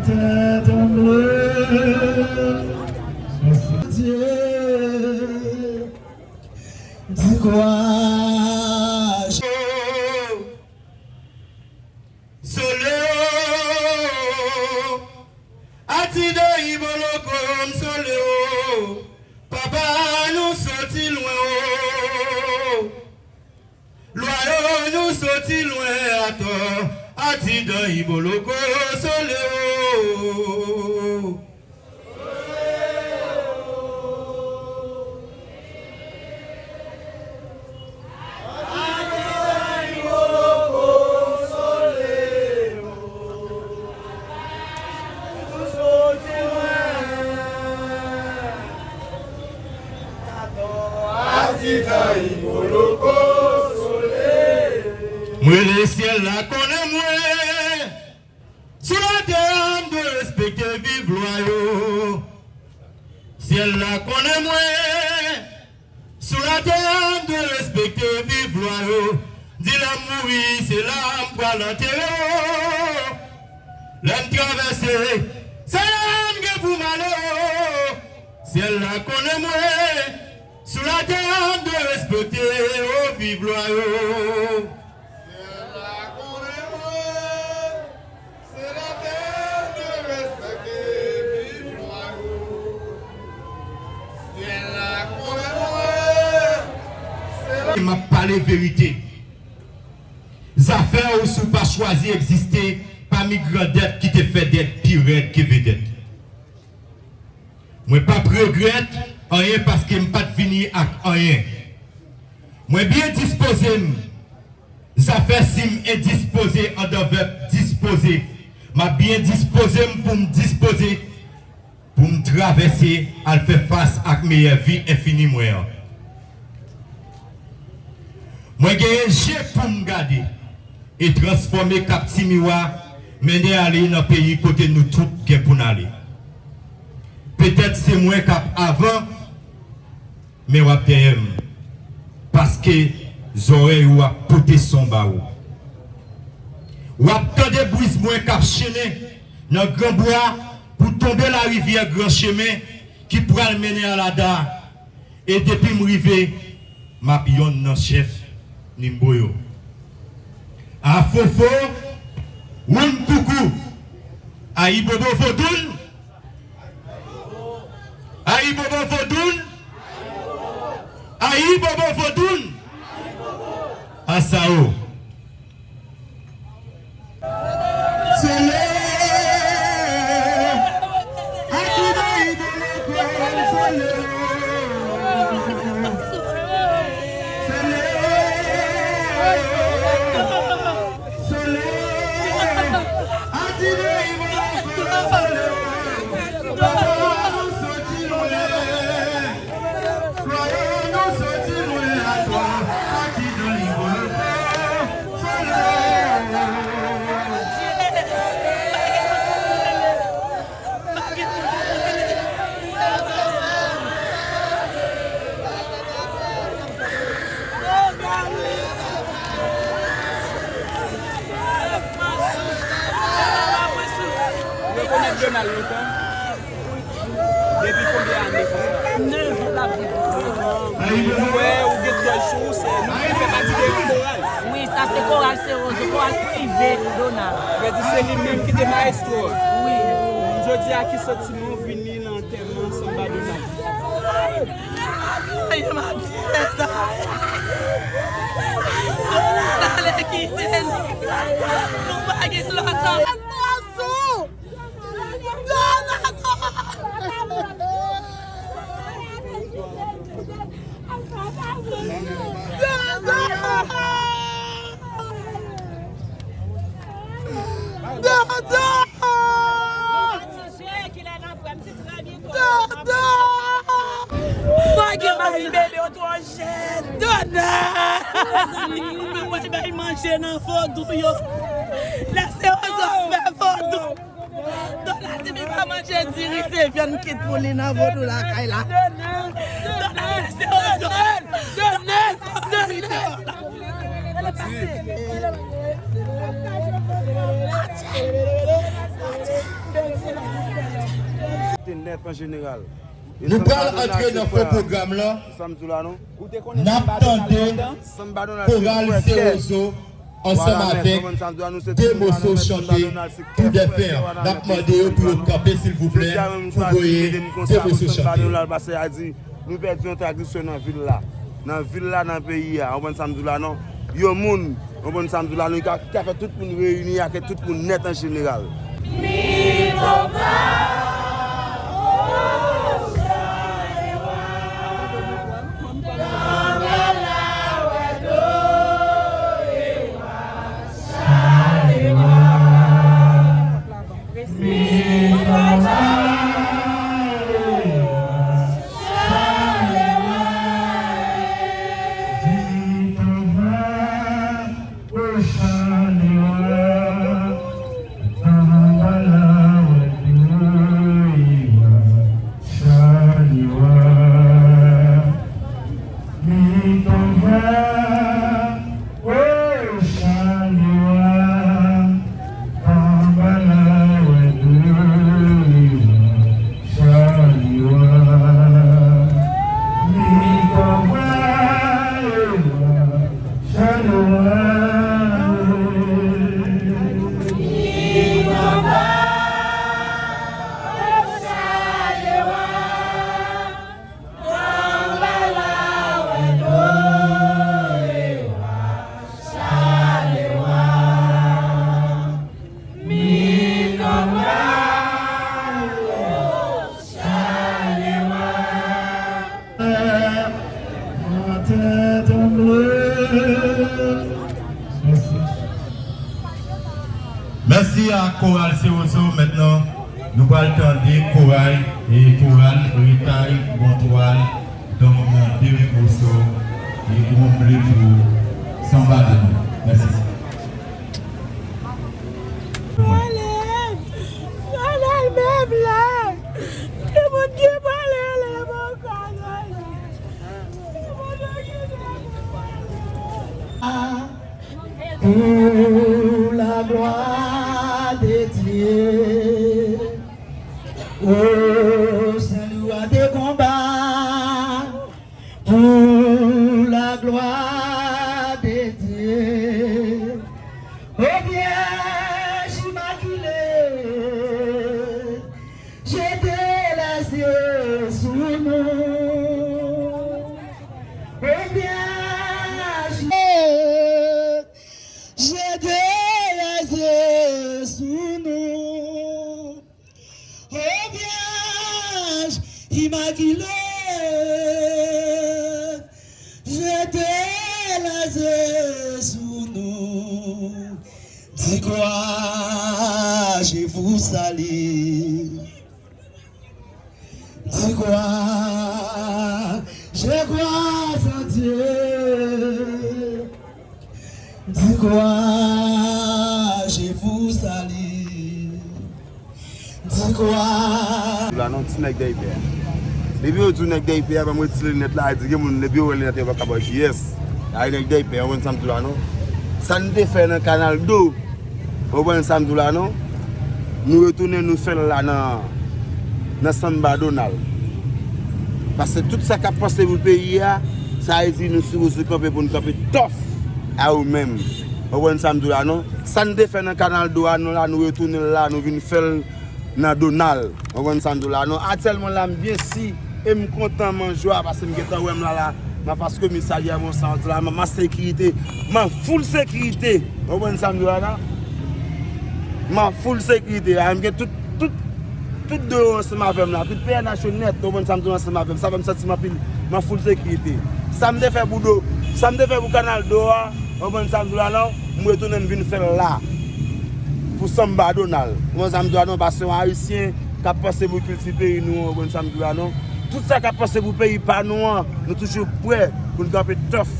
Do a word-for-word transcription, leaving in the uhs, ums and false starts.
Di kwa? Sole o, Atidoyi Boloko, m sole o. Papa, nou soti lwen o. Lwa yo, nou soti lwen atò. Atidoyi Boloko, sole o. M rele syèl la konnen mwen. Sou latè a, m dwe respekte viv lwa yo. Syèl la konnen mwen. Sou latè a, m dwe respekte viv lwa yo. Di lè m mouri, se la m pral antere w. Lè m travèse, se la m gen pou m ale o. Syèl la konnen mwen. Sou latè a, m dwe respekte o viv lwa yo. Syèl la konnen mwen. Se latè a, m dwe respekte viv lwa yo. Syèl la konnen mwen. Se la. M ap pale verite. Zafè w si w pa chwazi egziste pami gran dèt ki te fè dèt pi rèd ke vedèt. Mwen p ap regrèt anyen paske m pa t vini ak anyen. Mwen byen dispoze m. Zafè si m endispoze anndan vèb dispoze, m ap byen dispoze m pou m dispoze pou m travèse al fè fas ak meyè vi enfini mwen an. Mwen genyen je pou m gade e transfòme Kap Ti Miwa mennen ale nan peyi kote nou tout gen pou n ale. Petèt se mwen k ap avan, men w ap dèyè m, paske zòrèy ou ap pote son ba ou. W ap tande briz mwen k ap chennen nan gran bwa pou tonbe larivyè gran chemen ki pral mennen Alada. E depi m rive, m ap yonn nan chèf Nimbo yo. Afofo, Woun Koukou, Ayibobo Vodoun, Ayibobo Vodoun, Ayibobo Vodoun, Asao. Sole, Atidoyi Boloko, sole. Sole, sole, Atidoyi Boloko, sole. Papa, nou soti lwen. Kwè nou soti lwen atò, Atidoyi Boloko, sole. Rekonèt Donald lontan. Depi konbyen ane, frè? Nèf an l ap viv ansanm. Ou wè, ou gen dwèt sou ou, se nou ki fè pati de koral. Wi, sa se koral Sewozo, koral prive Donald. Vle di se li menm ki te mayestwo a. Wi. Jodi a, ki santiman w vini nan antèman Sanba Donald? Ay, m ap tiye sa. Donald ale kite nou. Nou pa gen lòt. Fò gen mari bebe w twò jèn. Dona! Mwen bay manje nan vodou yo. Lè se ozòf fè vodou. Dona di li pa manje diri, se vyann kit pou li nan vodou lakay la. Dona lèse ozòf. Dona, Dona. Atye. Atye. Nèt an jeneral. Nou pral antre nan fon pwogram lan. N ap tande koral Sewozo ansanm avèk de moso chante Kou dè fen an. N ap mande yo pou yo kanpe, silvouplè, pou voye de moso chante yo. Nou pèdi yon tradisyon nan vil la. Nan vil la, nan peyi a. Ou konprann sa m di w la, non? Yon moun, ou konprann sa m di w la, non, ki ka, ki ka fè tout moun reyini ak tout moun nèt an jeneral. Chalewa, mi konprann, o Chalewa, anba lawèt ou, Chalewa, mi konprann, Chalewa. Mèsi a koral Sewozo. Mentnan, nou pral tande koral, e koral Retay Bontwal, donk nan de moso, e yon ble pou Sanba de nou. Mèsi. Pale! Pale menm la! Ki moun ki pale la, mwen ka pale. Pour la gloire de Dieu, au salut des combats, pour la gloire de Dieu, ô Vierge Immaculée, j'ai des yeux sur nous. Ebyen, je te laisse sou nou. Ebyen, Imakile, je te laisse sou nou. Di kwa je vous salue. Di kwa je crois en Dieu. Di kwa je vous salue. Di kwa. La non, ti nèg dèyè pè. Depi yo di w nèg dèyè pè, ban m retire linèt la, di gen moun depi yo wè linèt yo pa ka wè kiyès. Ay nèg dèyè pè, ou konn sa m di w la non. Sa n te fè nan Kanal Do. Ou konprann sa m di w la non? Nou retounen, nou fè l la nan, nan Sanba Donald. Paske tout sa k ap pase pou peyi a, sa vle di nou sou wout kanpe pou n kanpe tòf a ou menm. Ou konprann sa m di w la non? Sa n te fè nan Kanal Do a, nou la, nou retounen l la, nou vin fè l nan Donald. Ou konprann sa m di w la non? Aktyèlman la, m byen si e m kontan, m an jwa paske m gentan wè m la la. M anfas komisarya Mont Saint André la, m an sekirite, m an full sekirite. Ou konprann sa m di w la la? M an full sekirite la, m gen tout, tout, tout Do yo ansanm avè m la, tout P N H yo nèt, ou konprann sa m di w ansanm avè m, sa fè m santi m anpil, m an full sekirite. Sa m te fè pou Do, sa m te fè pou Kanal Do a, ou konprann sa m di w la non? M retounen m vin fè l la. Pou Sanba Donald. Ou konprann sa m di w la non? Paske yon Ayisyen k ap panse pou kilti peyi nou an, ou konprann sa m di w la non? Tout sa k ap pase pou peyi pa nou an, nou toujou prè pou n kanpe tòf.